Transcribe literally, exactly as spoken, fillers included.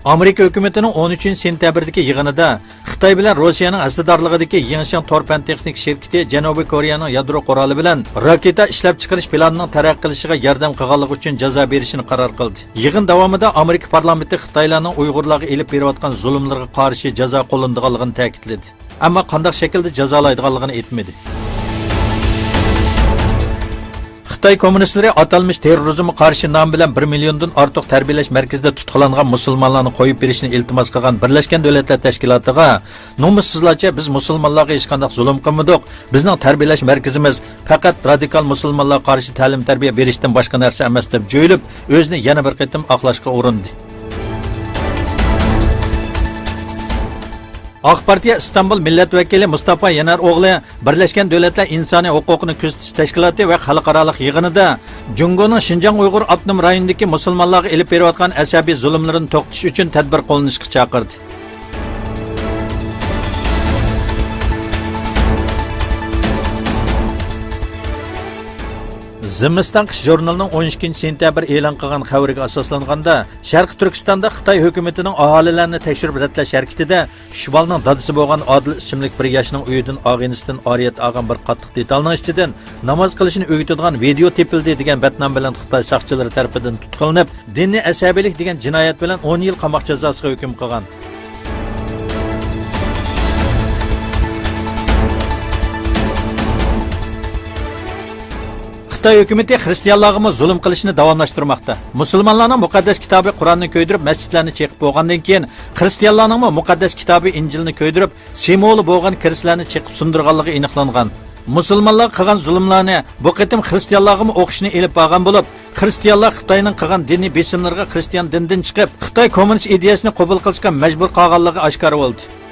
ئامېرىكا ھۆكۈمىتىنىڭ ئون ئۈچىنچى سېنتەبىردىكى يىغىنىدا خىتاي بىلەن روسىيەنىڭ ھەسسىدارلىقىدىكى يىڭشياڭ تور پەن تېخنىك شىركىتى جەنۇبىي كورېيەنىڭ يادرو قورالى بىلەن راكېتا ئىشلەپچىقىرىش پىلانىنىڭ تەرەققىي قىلىشىغا ياردەم قىلغانلىقى ئۈچۈن جازا بېرىشىنى قارار قىلدى. يىغىن داۋامىدا ئامېرىكا پارلامېنتى خىتايلارنىڭ ئۇيغۇرلارغا ئېلىپ بېرىۋاتقان زۇلۇملىرىغا قارشى جازا قوللىنىدىغانلىقىنى تەكىتلىدى. ئەمما قانداق شەكىلدە جازالايدىغانلىقىنى ئېيتمىدى. خىتاي كوممۇنىستلىرى ئاتالمىش تېررورىزمغا قارشى نامى بىلەن بىر مىليوندىن ئارتۇق تەربىيەلەش مەركىزىدە تۇتقۇنلانغان مۇسۇلمانلارنى قويۇپ بېرىشنى ئىلتىماس قىلغان بىرلەشكەن دۆلەتلەر تەشكىلاتىغا نومۇسسىزلارچە، بىز مۇسۇلمانلارغا ھېچقانداق زۇلۇم قىلمىدۇق، بىزنىڭ تەربىيەلەش مەركىزىمىز پەقەت رادىكال مۇسۇلمانلارغا قارشى تەلىم-تەربىيە بېرىشتىن باشقا نەرسە ئەمەس، دەپ جۆيلۈپ، ئۆزىنى يەنە بىر قېتىم ئاقلاشقا ئۇرۇندى. ئاق پارتىيە ئىستانبۇل مىللەت ۋەكىلى مۇستافا يېنار ئوغلى بىرلەشكەن دۆلەتلەر ئىنسانىي ھوقۇقنى كۆزىتىش تەشكىلاتى ۋە خەلقئارالىق يىغىنىدا جۇڭگونىڭ شىنجاڭ ئۇيغۇر ئاپتونوم رايونىدىكى مۇسۇلمانلارغا ئېلىپ بېرىۋاتقان ئەسەبىي زۇلۇملىرىنى توختىتىش ئۈچۈن تەدبىر قوللىنىشقا چاقىردى. زىمىستان قىش ژۇرنىلىنىڭ ئون ئىككىنچى سېنتەبىر ئېلان قىلغان خەۋىرىگە ئاساسلانغاندا، شەرقىي تۈركىستاندا خىتاي ھۆكۈمىتىنىڭ ئاھالىلەرنى تەكشۈرۈپ رەتلەش ھەرىكىتىدە ئۈچ بالىنىڭ دادىسى بولغان ئادىل ئىسىملىك بىر ياشنىڭ ئۆيىدىن ئاغىنىسىدىن ئارىيەت ئالغان بىر قاتتىق دېتالنىڭ ئىچىدىن ناماز قىلىشنى ئۆگىتىدىغان ۋىدېئو تېپىلدى دېگەن بەتنام بىلەن خىتاي ساقچىلىرى تەرىپىدىن تۇتقۇنلىنىپ، دىنىي ئەسەبىيلىك دېگەن جىنايەت بىلەن ئون يىل قاماق جازاسىغا ھۆكۈم قىلغان. خىتاي ھۆكۈمىتى خىرىستىيانلارغىمۇ زۇلۇم قىلىشنى داۋاملاشتۇرماقتا. مۇسۇلمانلارنىڭ مۇقەددەس كىتابى قۇرئاننى كۆيدۈرۈپ، مەسچىتلەرنى چېقىپ بولغاندىن كېيىن، خىرىستىيانلارنىڭمۇ مۇقەددەس كىتابى ئىنجىلنى كۆيدۈرۈپ، سىمۋولى بولغان كىرىستلەرنى چېقىپ سۇندۇرغانلىقى ئېنىقلانغان. مۇسۇلمانلارغا قىلغان زۇلۇملارنى بۇ قېتىم خىرىستىيانلارغىمۇ ئوقۇشنى ئېلىپ بارغان بولۇپ، خىرىستىيانلار خىتاينىڭ قىلغان دىنىي بېسىملىرىغا خىرىستىيان دىنىدىن چىقىپ، خىتاي كوممۇنىست ئىدىيەسىنى قوبۇل قىلىشقا مەجبۇر قالغانلىقى ئاشكارا بولدى.